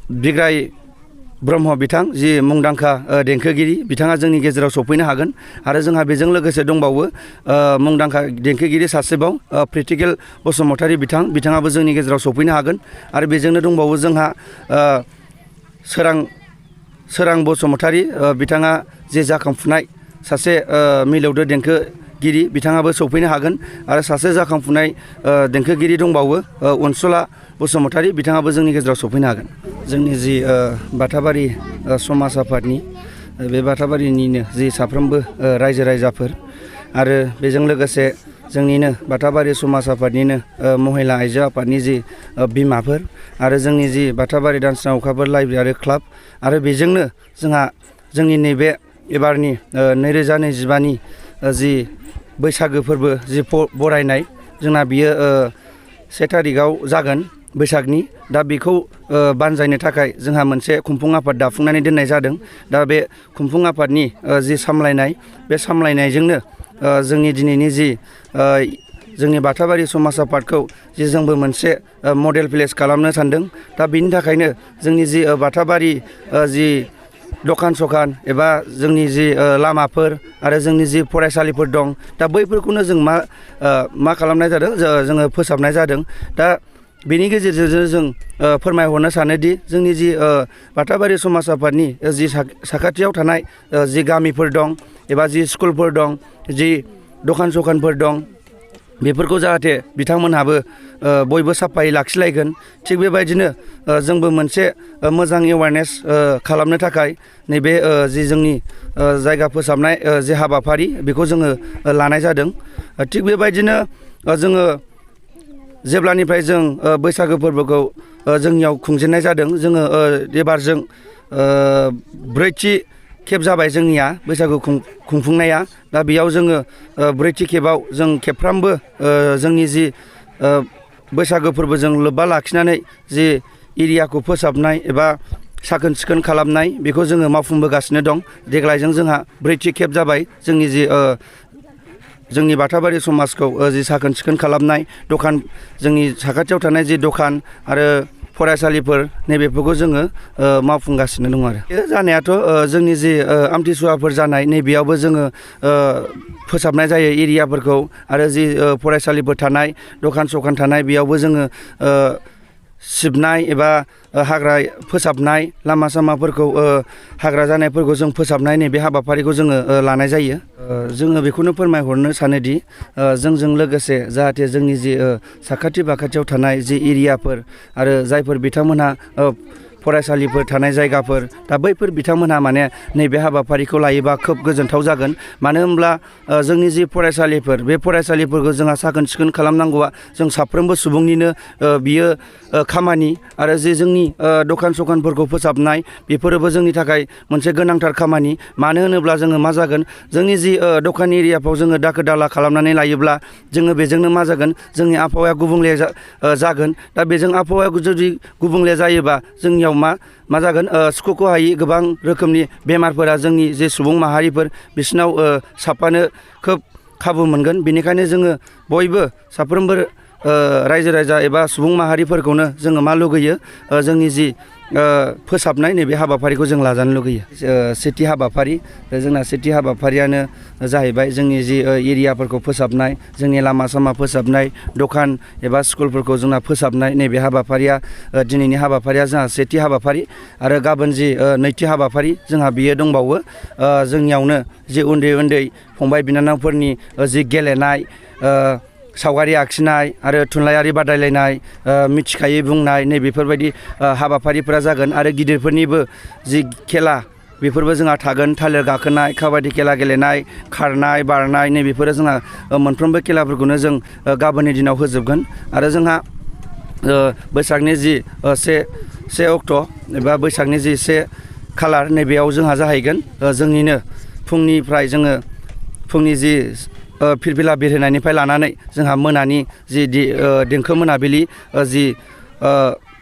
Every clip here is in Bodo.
बिग्राय ब्रह्म बिथां जि मुंदांखा देंखोगिरि बिथाङा जोंनि गेजेराव सफैनो हागोन आरो जोंहा बेजों लोगोसे दंबावो मुंदांखा देंखोगिरि सासेबाव प्रेक्टिकेल बसुमतारी बिथाङाबो जोंनि गेजेराव सफैनो हागोन आरो बेजोंनो दंबावो जोंहा सोरां बसुमतारी बिथाङा जे जाखांफुनाय सासे मिलौदो देंखोगिरि बिथाङाबो सफैनो हागोन आरो सासे जाखांफुनाय देंखोगिरि दंबावो अनसुला बसुमतारी बिथाङाबो जोंनि गेजेराव सफैनो हागोन। जोंनि जि बाथाबारि समाज आफादनि बे बाथाबारिनिनो जि साफ्रोमबो रायजो राजाफोर आरो बेजों लोगोसे जोंनिनो बाथाबारि समाज आफादनिनो महिला आइजो आफादनि जि बिमाफोर आरो जोंनि जि बाथाबारि दानस्रां अखाफोर लाइब्रेरि आरो क्लाब आरो बेजोंनो जोंहा जोंनि नैबे एबारनि 2025नि जि बैसागो फोरबो जि बरायनाय जोंना बियो 1 थारिखआव जागोन बैसागनि दा बेखौ बानजायनो थाखाय जोंहा मोनसे खुंफुं आफाद दाफुंनानै दोननाय जादों। दा बे खुंफुं आफादनि जि सामलायनाय बे सामलायनायजोंनो जोंनि दिनैनि जि जोंनि बाथाबारि समाज आफादखौ जि जोंबो मोनसे मडेल भिलेज खालामनो सानदों। दा बेनि थाखायनो जोंनि जि बाथाबारि जि दखान सखान एबा जोंनि जि लामाफोर आरो जोंनि जि फरायसालिफोर दं दा बैफोरखौनो जों मा खालामनाय जादों जोङो फोसाबनाय जादों। दा बेनि गेजेरजों जों फोरमायहरनो सानोदि जोंनि जि बाथाबारि समाज आफादनि जि साखाथियाव थानाय जि गामिफोर दं एबा जि स्कुलफोर दं जि दखान सखानफोर दं बेफोरखौ जाहाथे बिथांमोनहाबो बयबो साफायै लाखिलायगोन थिग बेबायदिनो जोंबो मोनसे मोजां एवारनेस खालामनो थाखाय नैबे जि जोंनि जायगा फोसाबनाय जि हाबाफारि बेखौ जोङो लानाय जादों। थिग बेबायदिनो जोङो जेब्लानिफ्राय जों बैसागो फोरबोखौ जोंनियाव खुंजेननाय जादों जोङो एबारजों 4थि खेब जाबाय जोंनिया बैसागु खुंफुंनाया। दा बेयाव जोङो 4थि खेबाव जों खेबफ्रामबो जोंनि जि बैसागो फोरबोजों लोब्बा लाखिनानै जि एरियाखौ फोसाबनाय एबा साखोन सिखोन खालामनाय बेखौ जोङो मावफुंबोगासिनो दं। देग्लायजों जोंहा 4थि खेब जाबाय जोंनि जि जोंनि बाथाबारि समाजखौ जि साखोन सिखोन खालामनाय दखान जोंनि साखाथियाव थानाय जि दखान आरो फरायसालिफोर नैबेफोरखौ जोङो मावफुंगासिनो दं आरो जानायाथ' जोंनि जि आमथिसुवाफोर जानाय नैबेयावबो जोङो फोसाबनाय जायो एरियाफोरखौ आरो जि फरायसालिफोर थानाय दखान सखान थानाय बेयावबो जोङो सिबनाय एबा हाग्रा फोसाबनाय लामा सामाफोरखौ हाग्रा जानायफोरखौ जों फोसाबनाय नैबे हाबाफारिखौ जोङो लानाय जायो। जोङो बेखौनो फोरमायहरनो सानोदि जोंजों लोगोसे जाहाथे जोंनि जि साखाथि बाखाथियाव थानाय जि एरियाफोर आरो जायफोर बिथांमोनहा फरायसालिफोर थानाय जायगाफोर दा बैफोर बिथांमोनहा माने नैबे हाबाफारिखौ लायोबा खोब गोजोनथाव जागोन। मानो होनब्ला जोंनि जि फरायसालिफोर बे फरायसालिफोरखौ जोंहा साखोन सिखोन खालामनांगौआ जों साफ्रोमबो सुबुंनिनो बियो खामानि आरो जे जोंनि दखान सखानफोरखौ फोसाबनाय बेफोरबो जोंनि थाखाय मोनसे गोनांथार खामानि। मानो होनोब्ला जोङो मा जागोन जोंनि जि दखान एरियाफ्राव जोङो दाखोर दाला खालामनानै लायोब्ला जोङो बेजोंनो मा जागोन जोंनि आबहावाया गुबुंले जागोन। दा बेजों आबहावाया जुदि गुबुंले जायोबा जोंनियाव मा जागोन सुख'खौ हायि गोबां रोखोमनि बेमारफोरा जोंनि जे सुबुं माहारिफोर बिसोरनाव साफानो खोब खाबु मोनगोन। बेनिखायनो जोङो बयबो साफ्रोमबो रायजो राजा एबा सुबुं माहारिफोरखौनो जोङो मा लुगैयो जोंनि जि फोसाबनाय नैबे हाबाफारिखौ जों लाजानो लुगैयो। सेथि हाबाफारि जोंना सेथि हाबाफारियानो जाहैबाय जोंनि जि एरियाफोरखौ फोसाबनाय जोंनि लामा सामा फोसाबनाय दखान एबा स्कुलफोरखौ जोंना फोसाबनाय नैबे हाबाफारिया दिनैनि हाबाफारिया जोंहा सेथि हाबाफारि आरो गाबोन जि नैथि हाबाफारि जोंहा बियो दंबावो। जोंनियावनो जि उन्दै उन्दै फंबाय बिनानावफोरनि जि गेलेनाय सावगारि आखिनाय आरो थुनलाइयारि बादायलायनाय मिथिखायै बुंनाय नैबेफोरबायदि हाबाफारिफोरा जागोन आरो गिदिरफोरनिबो जि खेला बेफोरबो जोंहा थागोन। थालिर गाखोनाय काबादि खेला गेलेनाय खारनाय बारनाय नैबेफोरो जोंहा मोनफ्रोमबो खेलाफोरखौनो जों गाबोननि दिनाव होजोबगोन। आरो जोंहा बैसागनि जि से अक्ट' एबा बैसागनि जि 1 खालार नैबेयाव जोंहा जाहैगोन जोंनिनो फुंनिफ्राय जोङो फुंनि जि फिरफिला बिरहोनायनिफ्राय लानानै जोंहा मोनानि जि देंखो मोनाबिलि जि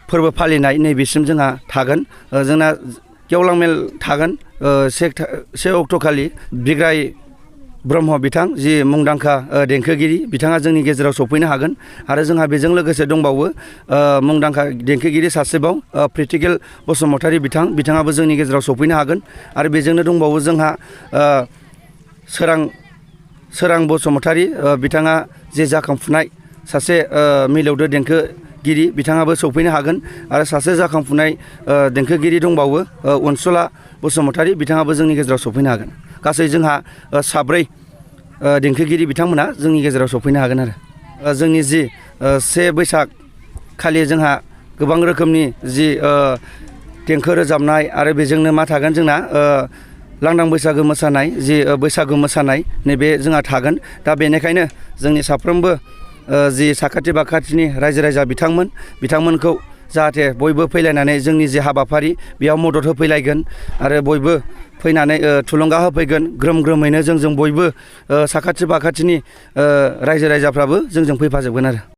फोरबो फालिनाय नैबेसिम जोंहा थागोन। जोंना गेवलां मेल थागोन 1 अक्ट' खालि बिग्राय ब्रह्म बिथां जि मुंदांखा देंखोगिरि बिथाङा जोंनि गेजेराव सफैनो हागोन आरो जोंहा बेजों लोगोसे दंबावो मुंदांखा देंखोगिरि सासेबाव प्रेक्टिकेल बसुमतारी बिथाङाबो जोंनि गेजेराव सफैनो हागोन आरो बेजोंनो दंबावो जोंहा सोरां बसुमतारी बिथाङा जे जाखांफुनाय सासे मिलौदो देंखोगिरि बिथाङाबो सफैनो हागोन आरो सासे जाखांफुनाय देंखोगिरि दंबावो अनसुला बसुमतारी बिथाङाबो जोंनि गेजेराव सफैनो हागोन गासै जोंहा साब्रै देंखोगिरि बिथांमोना जोंनि गेजेराव सफैनो हागोन आरो जोंनि जि 1 बैसाग खालि जोंहा गोबां रोखोमनि जि देंखो रोजाबनाय आरो बेजोंनो मा थागोन जोंना लांदां बैसागो मोसानाय जि बैसागु मोसानाय नैबे जोंहा थागोन दा बेनिखायनो जोंनि साफ्रोमबो जि साखाथि बाखाथिनि रायजो राजा बिथांमोनखौ जाहाथे बयबो फैलायनानै जोंनि जे हाबाफारि बेयाव मदद होफैलायगोन आरो बयबो फैनानै थुलुंगा होफैगोन ग्रोम ग्रोमैनो जों बयबो साखाथि बाखाथिनि रायजो राजाफ्राबो जोंजों फैफाजोबगोन आरो